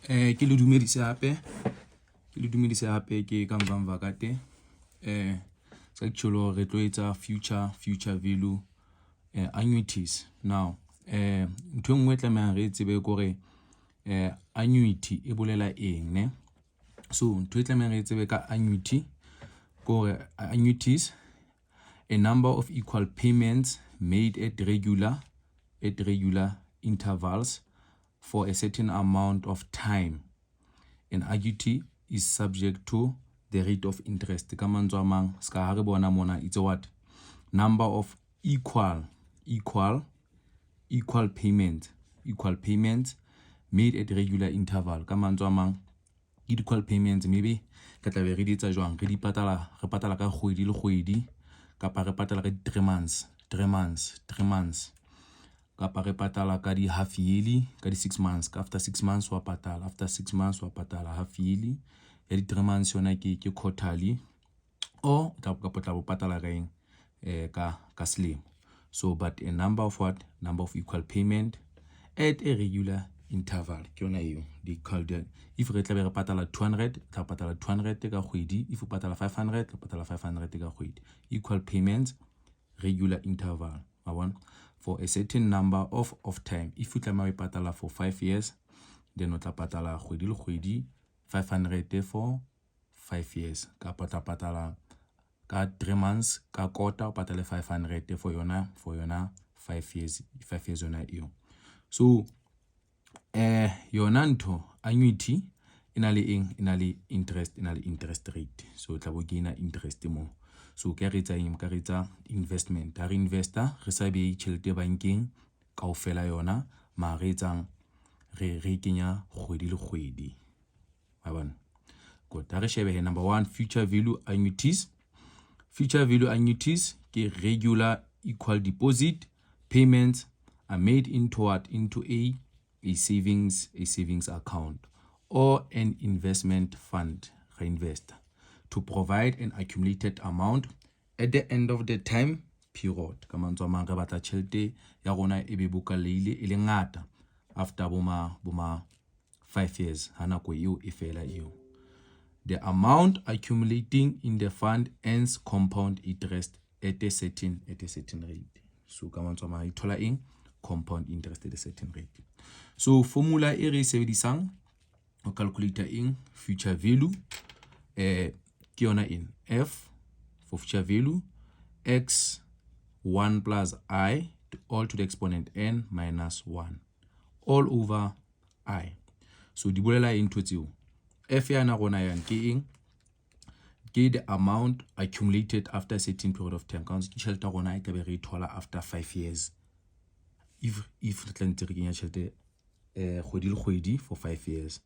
Ke le dumedise hape, ke le dumedise hape ke ka Mvamvakate. Se ke tjho hore re tlo etsa future value annuities. Now ntho e nngwe e tlamehang re e tsebe ke hore annuity e bolela eng ne. So ntho e tlamehang re e tsebe ka annuity ke hore annuities, a number of equal payments made at regular intervals for a certain amount of time. An annuity is subject to the rate of interest. Ka mantswe a mang, ska ha re bona mona, it's a what? Number of equal payments made at regular interval. Ka mantswe a mang, ke equal payments. Maybe ka tla be re di etsa jwang? Re di patala, re patala ka kgwedi le kgwedi, kapa re patala ka di 3 months, 3 months, 3 months, kapa re patala ka di half yearly, ka di 6 months, ka after 6 months wa patala, after 6 months wa patala half yearly ya di 3 months, yona ke quarterly, or kapa tla bo patala ka eng, ka selemo. So but a number of what? Number of equal payment at a regular interval, ke yona eo di called. If re tla be re patala 200, tla patala 200 ka kgwedi. If o patala 500, tla patala 500 ka kgwedi. Equal payments, regular interval, wa bona, for a certain number of time. If o tlameha o patala for 5 years, then o tla patala kgwedi le kgwedi 500 for 5 years, kapa tla patala ka 3 months, ka kota o patale 500 for yona 5 years, 5 years yona eo. So yona ntho annuity e na le eng? E na le interest, e na le interest rate. So tla bo gaina interest mo. So ka re etsa eng? Ka re etsa investment. Ha re investa, re sa behe tjhelete bankeng kaofela yona, ma re etsang, re kenya kgwedi le kgwedi, wa bona. Good. Ha re shebe number one, future value annuities. Future value annuities ke regular equal deposit payments are made into what? Into a savings account or an investment fund, reinvest, to provide an accumulated amount at the end of the time period. Ka mantswe a mang, re batla tjhelete ya rona e be bokaleile e le ngata after boma 5 years, ha nako eo e fela eo. The amount accumulating in the fund earns compound interest at a certain rate. So ka mantswe a mang, e thola eng? Compound interest at a certain rate. So formula e re e sebedisang ho calculate eng? Future value, ke yona eng? F for future value, x 1 plus I all to the exponent n minus 1 all over I. So di bolela eng ntho tseo? F yana rona yang ke eng? Ke the amount accumulated after a certain period of time. Ka ke tjhelete ya rona e tlabe re e thola after 5 years, if re tla ntse re kenya tjhelete kgwedi le kgwedi for 5 years.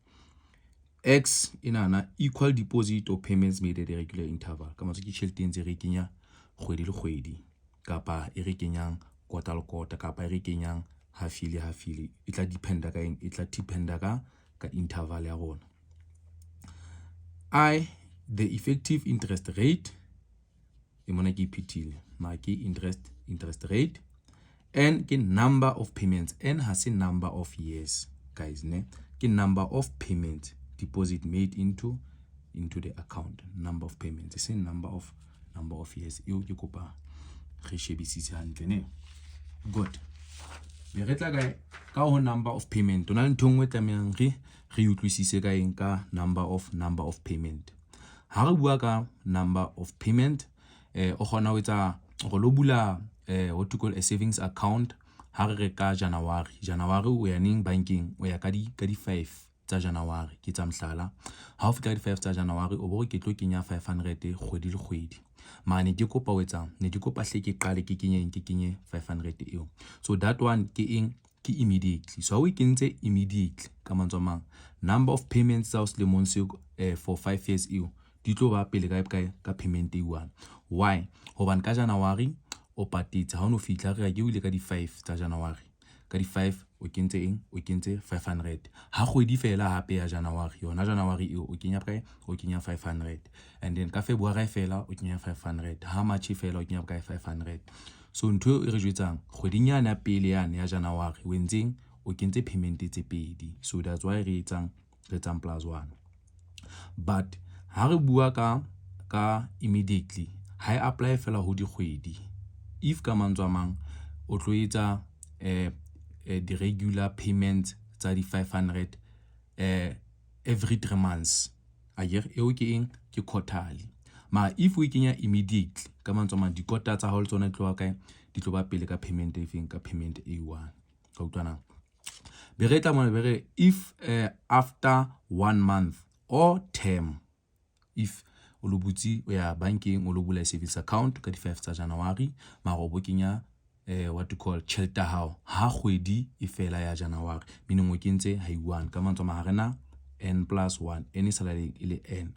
X enana, equal deposit or payments made at a regular interval. Ka mantswe, ke tjhelete e ntse re kenya kgwedi le kgwedi, kapa e re kenyang kota le kota, kapa e re kenyang half yearly, half yearly. E tla dependa ka eng? E tla dependa ka interval ya rona. I, the effective interest rate, e mona ke iphethile ma ke interest rate. N ke number of payments. N ha se number of years, guys, ne, ke number of payments deposit made into the account. Number of payments, e seng number of years. Eo ke kopa re shebisise hantle ne. Good. Be re tla kae ka ho number of payment? O na le ntho e nngwe e tlamehang re utlwisise ka eng? Ka number of payment. Ha re bua ka number of payment, o kgona ho etsa hore lo bula what to call a savings account. Ha re re ka January, o ya neng bankeng? O ya ka di 5 tsa January, ke tsa mohlala. Ha o fihla ka di 5 tsa January, o bo re ke tlo kenya 500 kgwedi le kgwedi. Mane ke kopa ho etsang? Ne ke kopa hle ke qale ke kenye eng? Ke kenye 500 eo. So that one ke eng? Ke immediately. So ha o e kentse immediately, ka mantswe a mang, number of payments tsa selemong seo for 5 years eo di tlo ba pele kae kae ka payment e one. Why? Hobane ka January o patetse. Ha o no fihla, re ke o ile ka di 5 tsa January, ka di 5 o kentse eng? O kentse 500. Ha kgwedi fela hape ya January, yona January eo, o kenya kae? O kenya 500. And then ka February fela o kenya 500. Ha March fela o kenya kae? 500. So ntho e re jwetsang, kgweding yane ya pele yane ya January o entseng? O kentse payment tse pedi. So that's why re etsang Re etsang plus 1. But ha re bua ka immediately, ha e apply fela ho dikgwedi. If ka mantswe a mang o tlo etsa di-regular payments tsa di-500 every 3 months, akere eo ke eng? Ke quarterly. Mara if o e kenya immediately, ka mantswe a mang dikota tsa hao le tsona di tlo ba kae? Di tlo ba pele ka payment e feng? Ka payment e one. Ka utlwana? Be re tla mona, be re if after 1 month or term, if o lo butse, o ya bankeng, o lo bula savings account ka di-5 tsa January, mara o bo kenya what you call tjhelete ya hao ha kgwedi e fela ya January, meaning o kentse ha i-one. Ka mantswe a mang, ha rena n plus 1, n e sala e le n.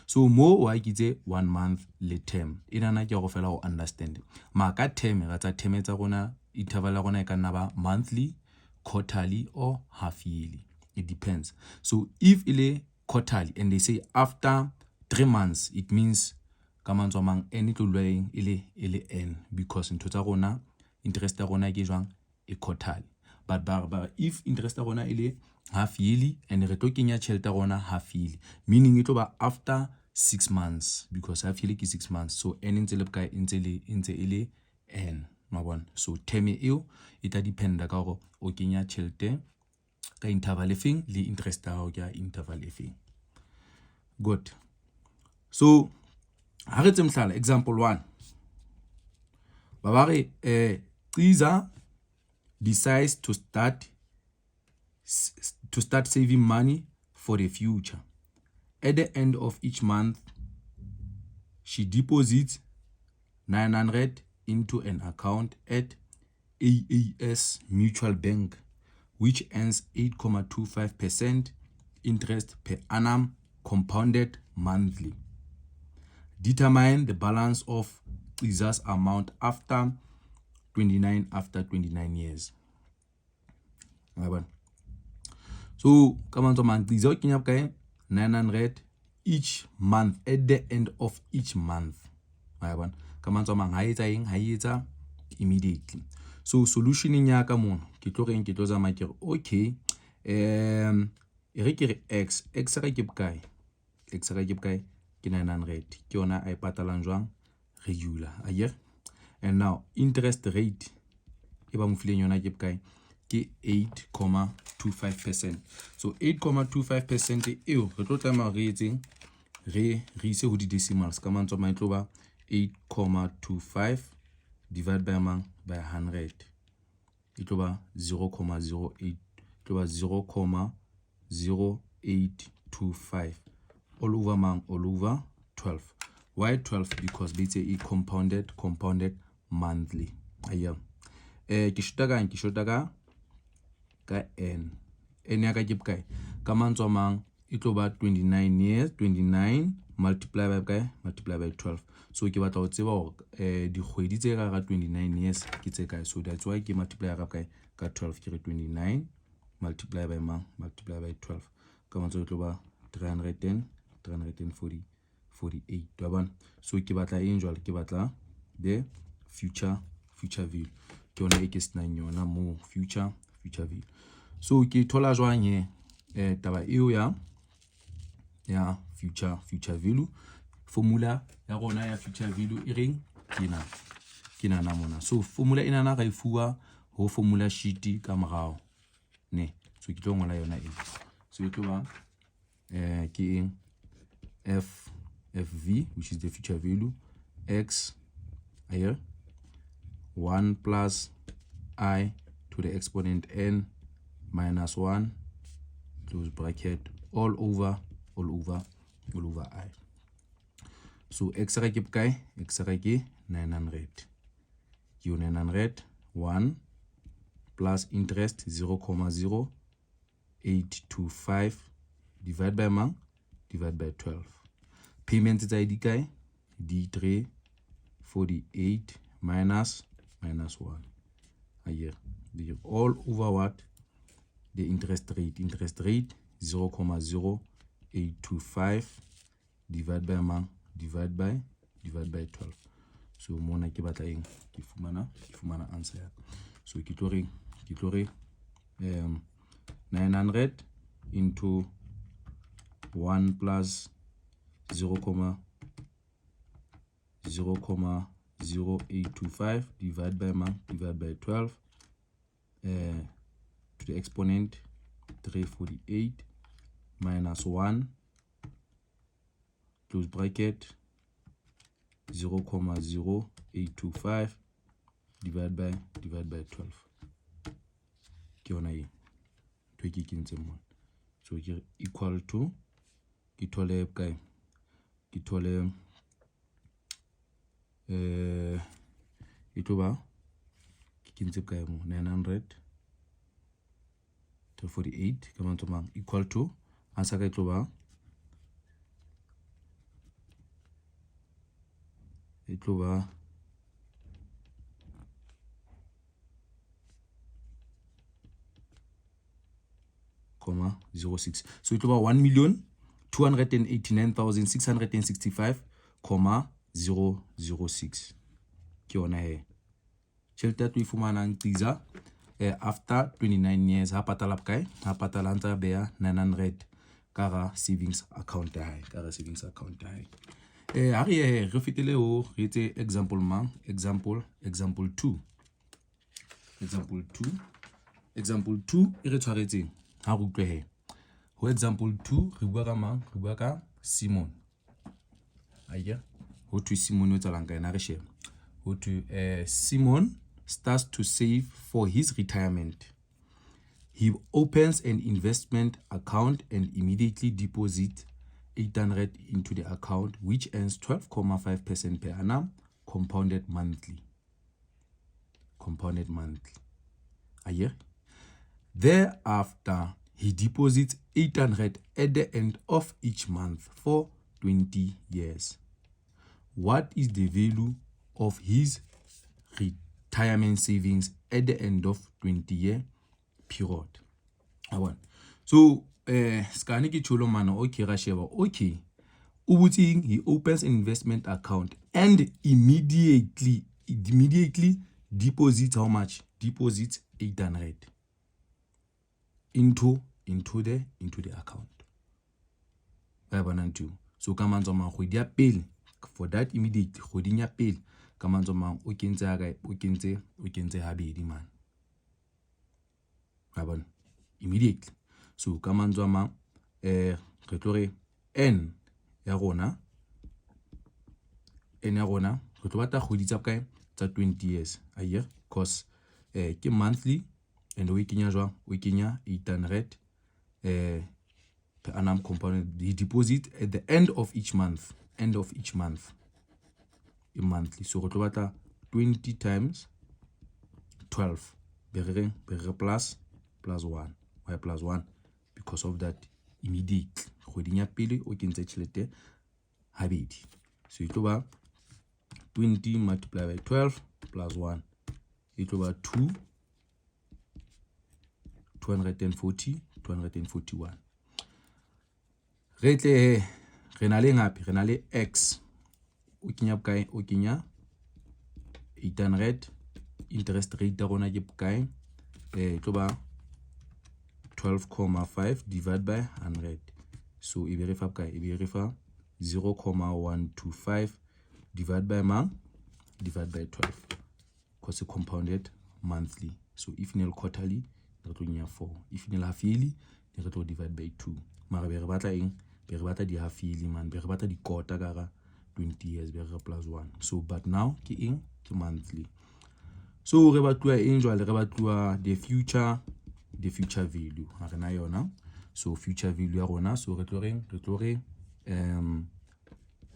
So mo o akitse 1 month le term e nana ke go fela go understand. Ma ka term, ra tsa term tsa rona, interval ya rona e ka nna ba monthly, quarterly or half yearly, it depends. So if e le quarterly and they say after 3 months, it means ka mantswe a mang n e tlo dula eng? E le n, because ntho tsa rona, interest ya rona ke jwang? E quarterly. But ba if interest ya rona e le half yearly and re tlo kenya tjhelete ya rona half yearly, meaning e tlo ba after 6 months, because half yearly ke 6 months. So n e ntse le bokae? E ntse e le n, wa bona? So term eo e tla dependa ka hore o kenya tjhelete ka interval e feng le interest ya hao ke ya interval e feng. Good. So ha re tse mohlala, example 1, ba re Ciza decides to start saving money for the future. At the end of each month, she deposits 900 into an account at AAS Mutual Bank, which earns 8.25% interest per annum compounded monthly. Determine the balance of Ciza's amount after 29 years. Wa bona? So ka mantswe a mang, Ciza o kenya bokae? 900 each month, at the end of each month. Wa bona? Ka mantswe a mang, ha etsa eng? Ha e etsa immediately. So solutioneng ya ka mona ke tlo reng? Ke tlo tsamaya ke re okay, e re ke re x ka ke bokae? X ka ke bokae? Ke 900. Ke yona a e patalang jwang? Regular, akere? And now interest rate e ba mo fileng yona ke bokae? Ke 8.25%. So 8.25% eo re tlo tlameha re etseng? Re ise ho di-decimals. Ka mantswe a mang, e tlo ba 8.25 divide by mang? By 100. E tlo ba 0.08, e tlo ba 0.0825 all over mang? All over 12. Why 12? Because ba itse e compounded monthly. Ayo, ke shota kang? Ke shota ka n. N ya ka ke bokae? Ka mantswe a mang, e tlo ba 29 years, 29 multiply by bokae? Multiply by 12. So ke batla ho tseba hore dikgwedi tse ka hara 29 years ke tse kae. So that's why ke multiply ka bokae? Ka 12. Ke re 29 multiply by mang? Multiply by 12. Ka mantswe e tlo ba 300 340 48, wa bona? So ke batla eng jwale? Ke batla the future value. Ke yona e ke senang yona moo, future value. So ke thola jwang he taba eo ya future value? Formula ya rona ya future value e reng? Ke nana mona. So formula enana ra e fuwa ho formula sheet ka morao ne. So ke tlo ngola yona ena. So e tlo ba ke eng? F fv, which is the future value, x here 1 plus I to the exponent n minus 1 close bracket all over I. So x ra ke bokae? X ra ke 900. Ke yo 900, 1 plus interest 0.0825 divide by mang? Divide by 12. Payments tsa di kae? Di 348 minus 1 a year, all over what? The interest rate. Interest rate 0.0825 divide by mang? Divide by 12. So mona ke batla eng? Ke fumana answer ya ka. So ke tlo re 900 into 1 plus 0, 0,0825 divide by mang, divide by 12 to the exponent 348 minus 1 close bracket 0,0825 divide by 12. Ke yona e ntho e ke kentseng mona. So ke equal to, ke thole kae, ke thole e tlo ba ke kentse kae mo 900 348 ka mantswe mang, equal to answer ka e tlo ba 0,06. So e tlo ba 1,289,665,006. Ke yona he tjhelete ya tlo e fumanang Qiza after 29 years ha patala bokae, ha patala ntsa beha 900 ka ra savings account ya hae, ka ra savings account ya hae. Ha re ye re fetele ho re etse example mang, example 2. Example 2 e re tshwaretseng ha re utlwe he. Ho example 2 re bua ka mang, re bua ka Simon. Aye, ho thwe Simon o tsalang ka yena, re shebe. Ho thwe Simon starts to save for his retirement. He opens an investment account and immediately deposits 800 into the account, which earns 12.5% per annum, compounded monthly. Compounded monthly. Aye. Thereafter, he deposits 800 at the end of each month for 20 years. What is the value of his retirement savings at the end of 20-year period? So, skane ke tsholo mana, okay, ra sheba, okay. O butseng, he opens an investment account and immediately deposits how much? Deposits 800 into the account. Ba bona ntho. So ka mantswe mang, kgwedi ya pele, for that immediately kgweding ya pele ka mantswe mang o kentse ha kae, o kentse habedi man. Ba bona immediately. So ka mantswe mang re tlo re n ya rona re tlo batla kgwedi tsa kae, tsa 20 years a year, cause ke monthly and o e kenya jwang, o kenya 800 per annum component. The deposit at the end of each month, a monthly. So re tlo batla 20 times 12, be re plus 1. Why plus 1? Because of that immediately kgweding ya pele o kentse tjhelete habedi. So e tlo ba 20 multiplied by 12 plus 1, e tlo ba 240, 241. Re tle re na le ngapi, re na le x, o kenya bokae, o kenya 800, interest rate ya rona ke bokae, e tlo ba 12.5 divided by 100. So e be re fa bokae, e be re fa 0.125 divided by mang, divided by 12, because compounded monthly. So if ne le quarterly re tlo nya 4, if ne le half yearly re tlo divide by 2. Mara be re batla eng, be re batla di half yearly man, be re batla di quarter ka ra 20 years, be re plus 1. So but now ke eng, ke monthly. So re batluwa eng jwale, re batluwa the future value ha re na yona. So future value ya rona, so re tlo reng, re tlo re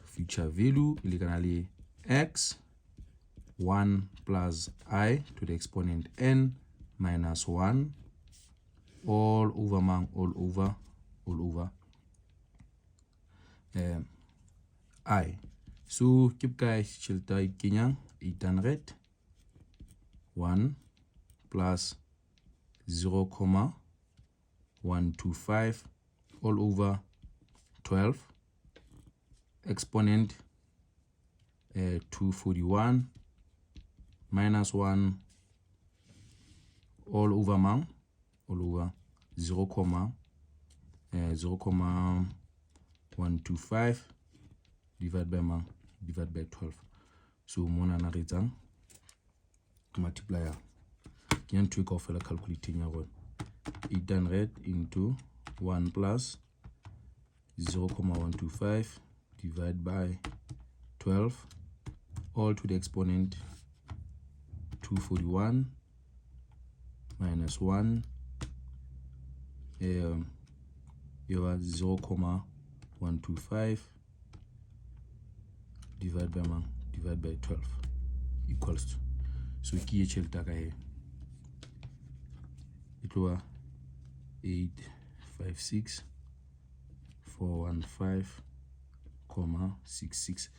future value e lekana le x 1 plus I to the exponent n minus 1 all over mang, all over I. So ke bokae tjhelete e kenyang, 800 1 plus 0.125 all over 12 exponent 241 minus 1 all over mang, all over 0.0 125 divide by mang? Divide by 12. So mona na re etsang? Multiplier. Ke ntho e kaofela calculating ya rona. 800 into 1 plus 0,125 divide by 12, all to the exponent 241 minus 1, you have 0,125 divide by mang? Divide by 12 equals to. So ke e tjhelete ya ka he e tloha 856 415,66.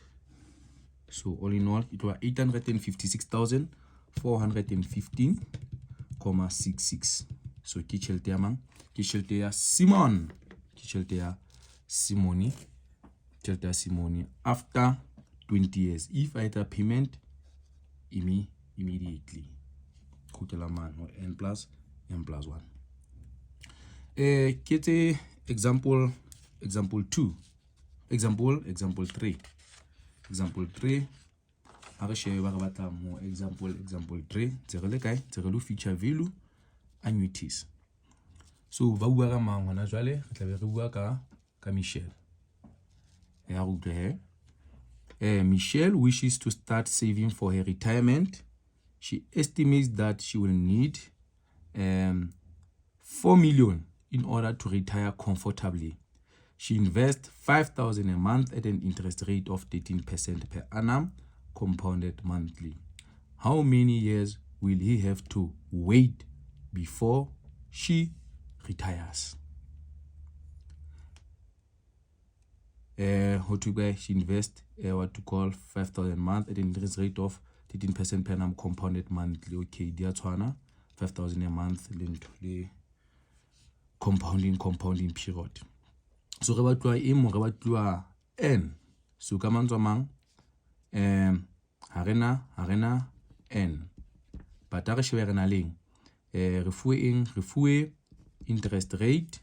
So all in all it was 856,415,66. So ke tjhelete ya mang? Ke tjhelete ya Simon, ke tjhelete ya Simone, tjhelete ya Simone after 20 years if I etsa payment immediately. Kgutlela mane n plus n plus 1. Ke tse example 2, example 3, example 3. Ha re shebe ba re batla mo example 3. Tse re le kae? Tse re le future value annuities. So ba bua ka mang hona jwale? Re tla be re bua ka Michelle. Ya re utlwe he. Michelle wishes to start saving for her retirement. She estimates that she will need 4 million in order to retire comfortably. She invests 5,000 a month at an interest rate of 13% per annum, compounded monthly. How many years will he have to wait before she retires? How to buy? She invests what to call 5,000 a month at an interest rate of 13% per annum, compounded monthly. Okay, dia tshwana, 5,000 a month le ntho le compounding period. So re batluwa eng mo? Re batluwa n. So ka mantswe a mang, ha rena n, but ha re shebe re na leng, re fuwe eng? Re fuwe interest rate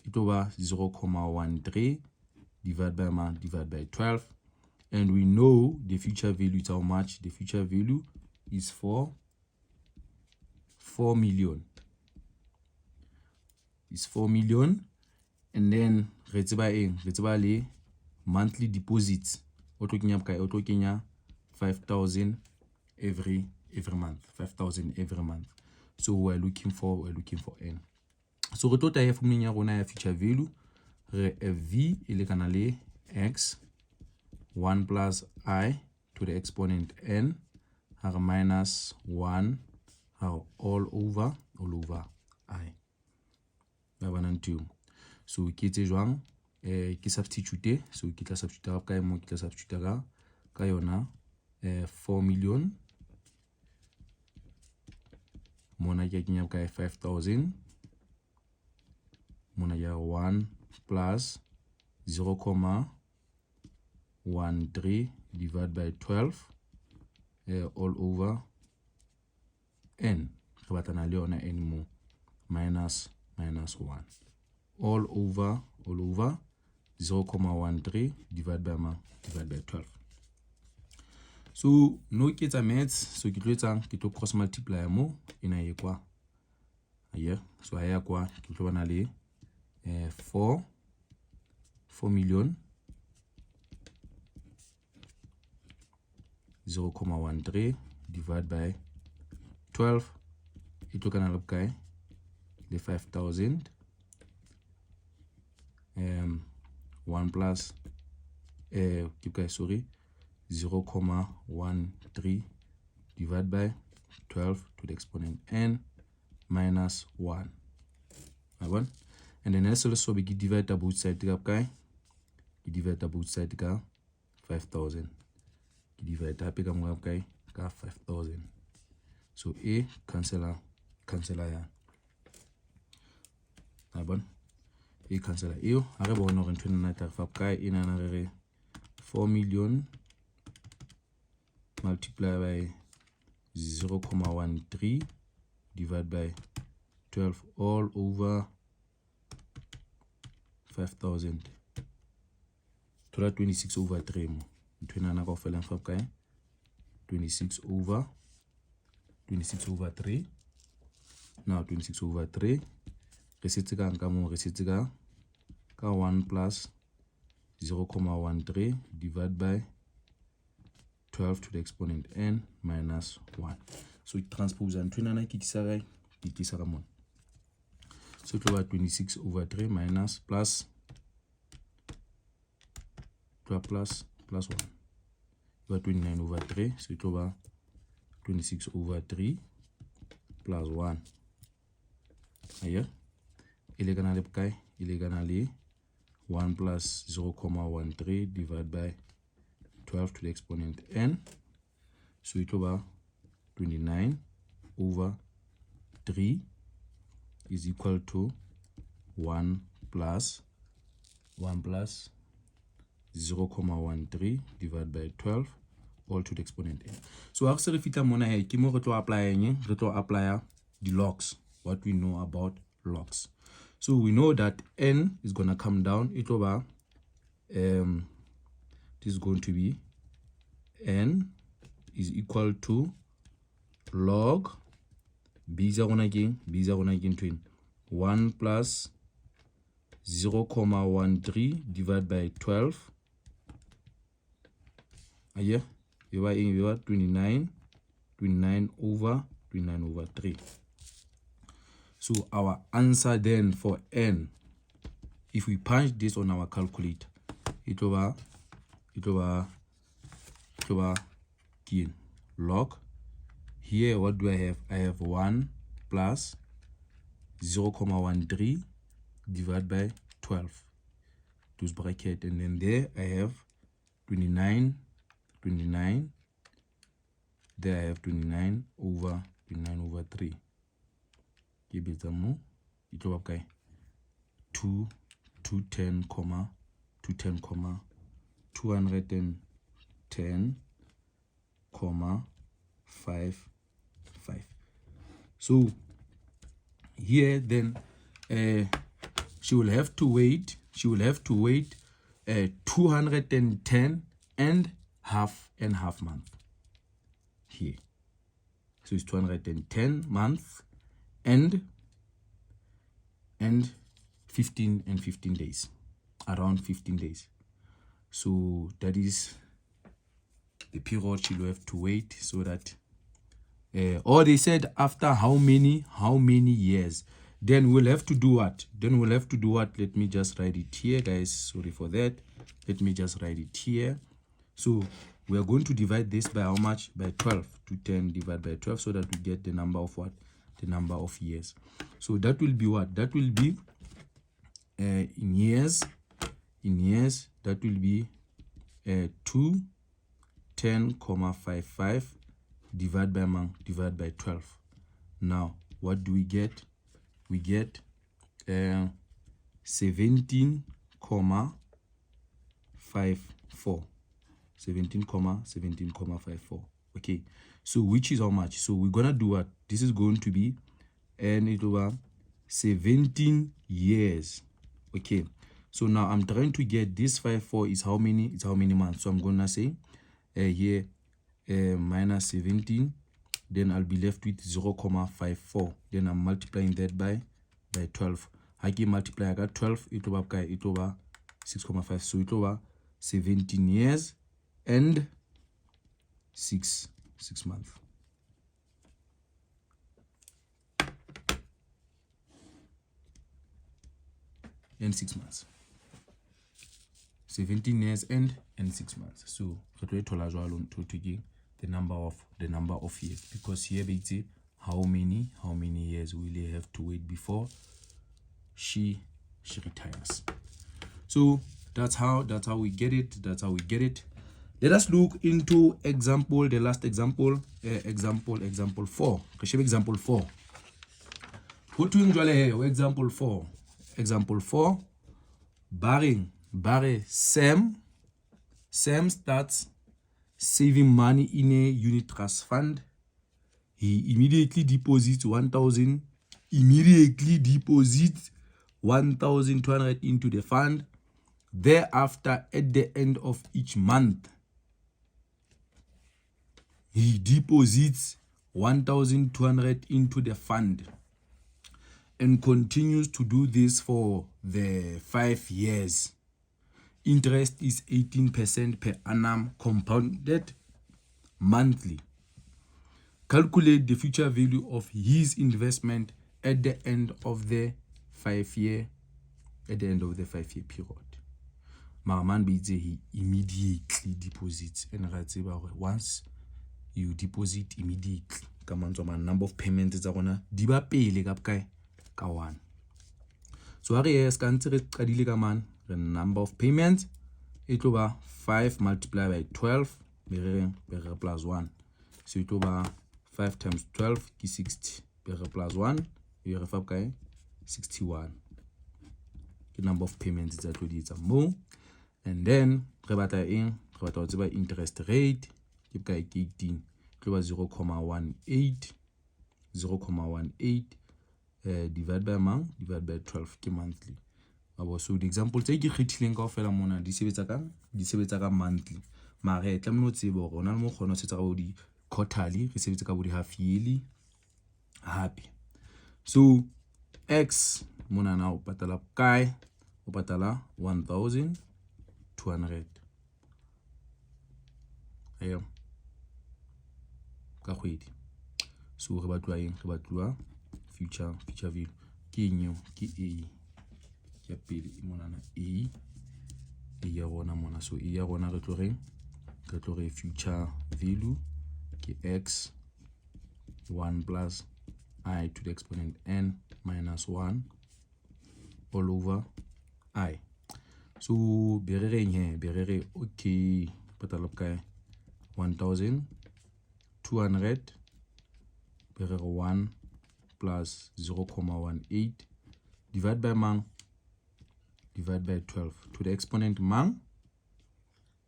e tlo ba 0,13 divide by ma, divide by 12, and we know the future value is how much? The future value is 4 million. Is 4 million. And then re tseba eng? Re tseba le monthly deposits. O tlo kenya bokae? O tlo kenya 5,000 every month, 5,000 every month. So we are looking for n. So re tlo tla ya formuleng ya rona ya future value. Re v e lekana le x 1 plus I to the exponent n ha minus 1 ha all over I. Ba bona ntho. So ke etse jwang? Ke substitute. So ke tla substitute ka mo, ke tla substitute ka yona 4 million. Mona ke kenya ka 5,000. Mona ya 1 plus 0,13 divided by 12 all over n. Re batlana le yona n mo, minus 1 all over 0,13 divided by ma, divided by 12. So no ke etsa maths. So ke tlo etsang? Ke tlo cross multiply mo ena e kwa. Yeah, so ha ya kwa ke tlo bana le 4 million 0,13 divided by 12 e tlo kana le bokae? Le 5,000 1 plus ke bokae, sorry, 0,13 divided by 12 to the exponent n minus 1. And then also we divide both side ka bokae? Ke divide both side ka 5,000. Ke divide hape ka mo bokae? Ka 5,000. So a cancela ya. Bona? E cancela eo. Ha re bone hore ntho ena e tla re fa bokae. Ena na re re 4 million multiply by 0,13 divided by 12 all over 5,000. Thola 26 over 3 mo. Ntho enana kaofela e nfa bokae? 26 over 26 over 3. Now 26 over 3 re setse ka nka moo, re setse ka 1 plus 0,13 divided by 12 to the exponent n minus 1. So transpose ntho enana, ke tlisa kae? Ke tlisa ka mona. So e tlo ba 26 over 3 minus plus, tlo plus plus 1, e ba 29 over 3. So e tlo ba 26 over 3 plus 1 aye e lekana le bokae? E lekana le 1 plus 0,13 divided by 12 to the exponent n. So e tlo ba 29 over 3 is equal to 1 plus 1 plus 0,13 divided by 12 all to the exponent n. So ha re se re fihla mona he, ke mo re tlo apply-eng, re tlo apply di-logs, what we know about logs. So we know that n is gonna come down. E tlo ba this is going to be n is equal to log base ya rona keng? Base ya rona ke ntho ena, 1 plus 0,13 divided by 12 aye e ba eng? E ba 29, 29 over 29 over 3. So our answer then for n, if we punch this on our calculator, e tlo ba ke log. Here, what do I have? I have 1 plus 0,13 divided by 12, those bracket, and then there I have 29, 29. There I have 29 over 29 over 3. Ke betsa mo, e tlo ba kae? 2 210 comma 210 comma 210 comma 5 5. So here then, she will have to wait, she will have to wait 210 and half month here. So it's 210 months and 15 and 15 days, around 15 days. So that is the period she will have to wait so that or they said after how many years. Then we'll have to do what? Then we'll have to do what? Let me just write it here, guys. Sorry for that. Let me just write it here. So we are going to divide this by how much? By 12. To 10 divided by 12, so that we get the number of what? The number of years. So that will be what? That will be in years, in years, that will be 2 10,55 divide by mang? Divide by 12. Now what do we get? We get 17,54, 17 comma 17,54. Okay, so which is how much? So we're gonna do what? This is going to be, and it will be 17 years. Okay, so now I'm trying to get this 54 is how many, it's how many months. So I'm gonna say here minus 17, then I'll be left with 0,54. Then I'm multiplying that by 12. Ha ke multiply ka 12, e tlo ba bokae? E tlo ba 6,5. So e tlo ba 17 years and 6 months. And 6 months. 17 years and 6 months. So re tlo e thola jwalo ntho thwe ke the number of years, because here ba itse how many years will he have to wait before she retires. So that's how we get it. That's how we get it. Let us look into example, the last example, example 4. Re shebe example 4. Ho thweng jwale he? Ho example 4, example 4 ba reng? Ba re Sam starts saving money in a unit trust fund. He immediately deposits 1000, immediately deposits 1200 into the fund. Thereafter, at the end of each month, he deposits 1200 into the fund and continues to do this for the 5 years. Interest is 18% per annum compounded monthly. Calculate the future value of his investment at the end of the 5 year at the end of the 5 year period. Mara man ba itse he immediately deposits, and ra tseba hore once you deposit immediately, ka mantswe a mang, number of payments tsa rona di ba pele ka bokae? Ka 1. So ha re ye ska ntse re qadile ka man, re number of payments e tlo ba 5 multiply by 12, be re reng? Be re plus 1. So e tlo ba 5 times 12 ke 60, be re plus 1, e re fa bokae? 61 ke number of payments tsa tlo di etsa mo. And then re batla eng? Re batla ho tseba interest rate ke bokae? Ke 18. Tlo ba 0.18, 0.18 divide by mang? Divide by 12, ke monthly wa bo. So di-example tse ke kgethileng kaofela mona di sebetsa ka monthly, mare tlamehile o tsebe hore hona le mo kgona ho sebetsa ka bo di-quarterly, re sebetse ka bo di-half yearly hape. So x monana o patala bokae? O patala 1200 ayo ka kgwedi. So re batluwa eng? Re batluwa future value. Ke eng eo? Ke a ya pele e monana, a ya rona mona. So a ya rona re tlo re future value ke x 1 plus I to the exponent n minus 1 all over I. So be re reng he? Be re re okay, patala bokae? 1200, be re re 1 plus 0.18 divide by mang? Divide by 12 to the exponent mang?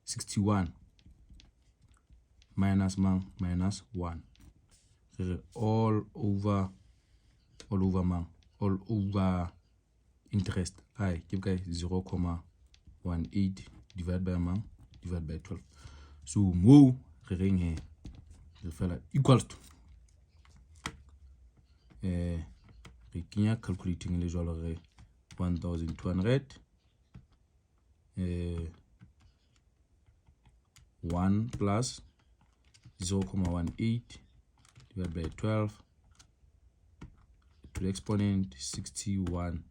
61 minus mang? Minus 1. Re re all over mang? All over interest I ke bokae? 0.18 divide by mang? Divide by 12. So mo re reng he? Re fela equals to re kenya calculating le jwalo, re 1200 1 plus 0.18 divided by 12 to the exponent 61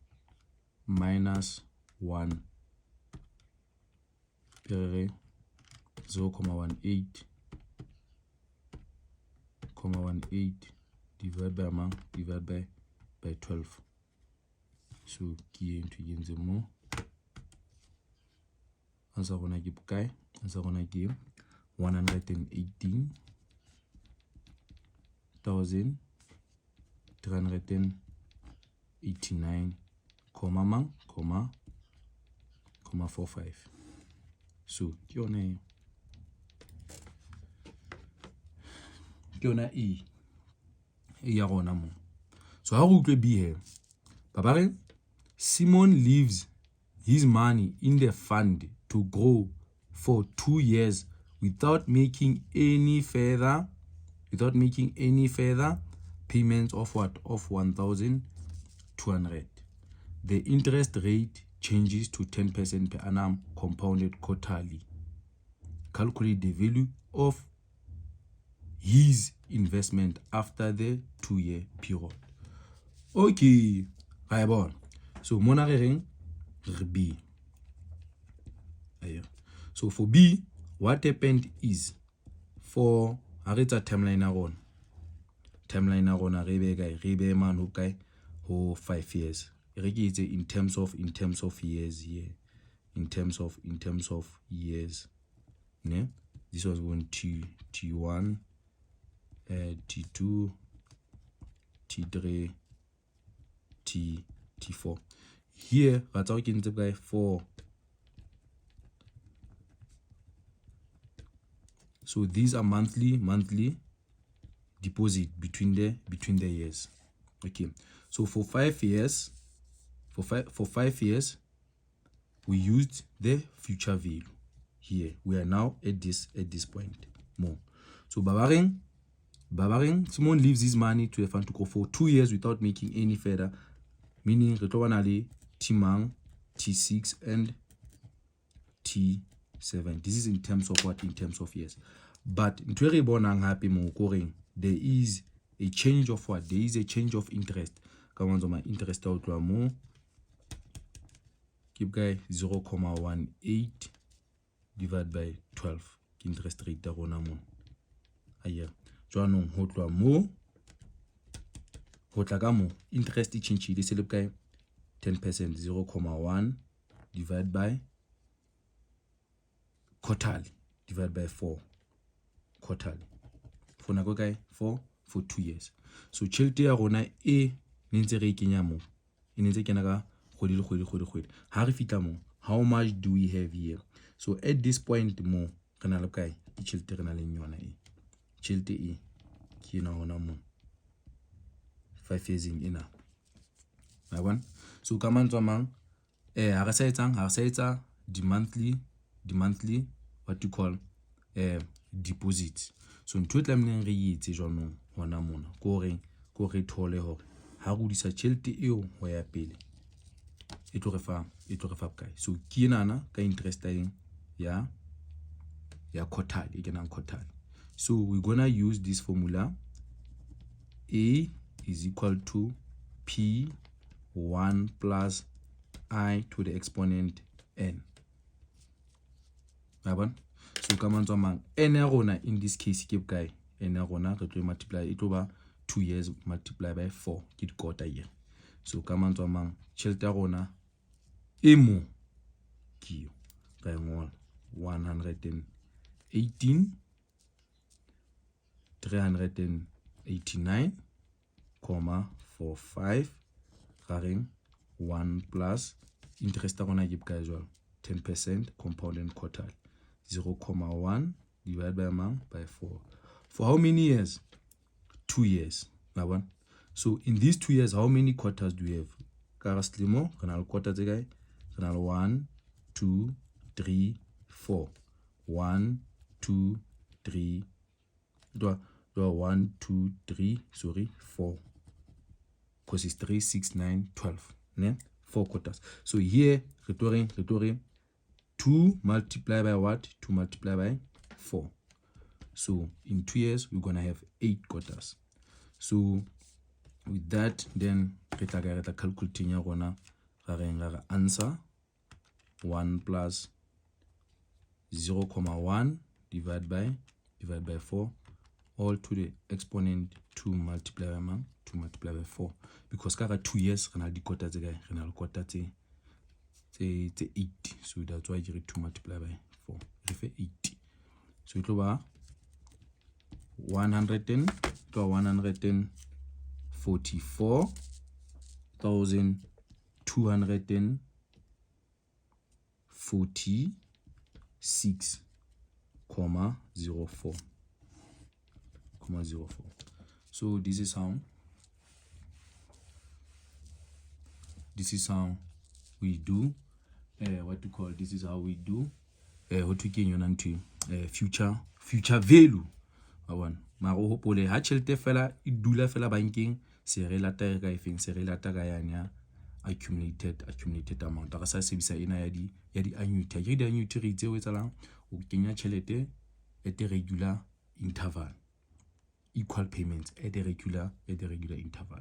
minus 1, re 0.18, 18 divide by mang? Divide by 12. So ke ntho e entse mo. Answer rona ke bokae? Answer rona ke 118,389 comma mang? Comma 45. So ke yona e ya rona mo. So ha re utlwe B here, ba ba re Simon leaves his money in the fund to grow for 2 years without making any further payments of what? Of 1200. The interest rate changes to 10% per annum compounded quarterly. Calculate the value of his investment after the 2-year period. Okay, ra e bona. So mona re reng? Re B. So for B, what happened is, for ha re etsa timeline ya rona, re be kae? Re be mane ho kae? Ho 5 years. Re ke etse in terms of years here. In terms of years. Ne? This was going to T1, T2, T3, T4. Here, ra tsa ke ntse kae? 4. So these are monthly deposit between the years. Okay. So for 5 years, for 5 years, We used the future value here. We are now at this point more. So ba ba reng Simon leaves his money to a fund to go for 2 years without making any further, meaning re tlo bana le T mang, T6 and T7. This is in terms of what? In terms of years. But ntho e re bonang hape mo ko reng there is a change of what? There is a change of interest. Ka mantswe ma, interest ya ho tloha mo ke bokae? 0,18 divide by 12 ke interest rate ya rona mona. Aya, jwanong ho tloha mo ho tla ka mo, interest e tjhentjhile, se le bokae? 10%, 0,1 divide by quarterly, divide by 4 quarterly for nako e kae? For 2 years. So tjhelete ya rona e ne ntse re e kenya mo, e ne ntse kena ka kgwedi le kgwedi, kgwedi, kgwedi. Ha re fitla mo, how much do we have here? So at this point mo re na le bokae? Ke tjhelete re na leng yona e, tjhelete e ke ena hona mo 5 years ena, wa bona? So ka mantswe a mang, ha re sa etsang, ha re sa etsa di-monthly, what you call, deposits. So ntho e tlamehileng re etse jwanong hona mona ke horeng, ke hore re thole hore ha re hodisa tjhelete eo ho ya pele, e tlo re fa bokae. So ke enana ka interest ya eng? Ya quarterly, e kenang quarterly. So we're gonna use this formula: A is equal to P 1 plus I to the exponent n, wa bona? So ka mantswe a mang, n ya rona in this case ke bokae? N ya rona re tlo e multiply, e tlo ba 2 years multiply by 4, ke dikota here. So ka mantswe a mang, tjhelete ya rona e mo ke eo, ka e ngola 118 389,45, ra reng 1 plus interest ya rona ke bokae jwalo? 10% compound quarterly, 0,1 divided by mang? By 4. For how many years? 2 years, wa bona? So in these 2 years, how many quarters do we have? Ka hara selemo re na le quarter tse kae? Re na le 1, 2, 3, 4, 1, 2, 3, 1, 2, 3, sorry, 4, because it's 3, 6, 9, 12, ne? 4 quarters. So here re tlo reng? Re tlo re 2 multiply by what? 2 multiply by 4. So in 2 years we're gonna have 8 quarters. So with that, then re tla ka re tla calculating ya rona, ra reng? Ra re answer 1 plus 0,1 divide by 4, all to the exponent 2 multiply by mang? 2 multiply by 4, because ka 2 years re na le dikota tse kae? Re na le kota tse 8. So that's why ke re 2 multiply by 4 re fe 8. So e tlo ba 100 and tlo 144,246,04 04. So this is how we do, what to call, this is how we do, ho thwe ke eng yona ntho, future value, wa bona? Mara o hopole, ha tjhelete fela e dula fela bankeng, se re lata ka efeng? Se re lata ka yane ya accumulated amount. Re sa sebedisa ena ya di annuity. Akere di annuity re itse o etsahalang? O kenya tjhelete at a regular interval, equal payments at a regular interval,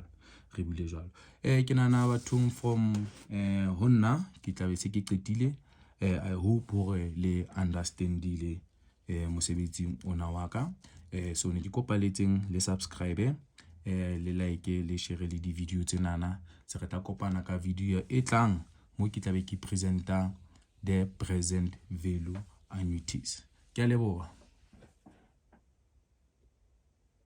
re bule jwalo. Ke nahana bathong, from ho nna ke tla be se ke qetile. I hope hore le understandile mosebetsing ona wa ka. So ne ke kopa letseng le subscribe, le like, le share le di-video tsenana. Se re tla kopana ka video e tlang mo ke tla be ke presenta the present value annuities. Ke a leboha.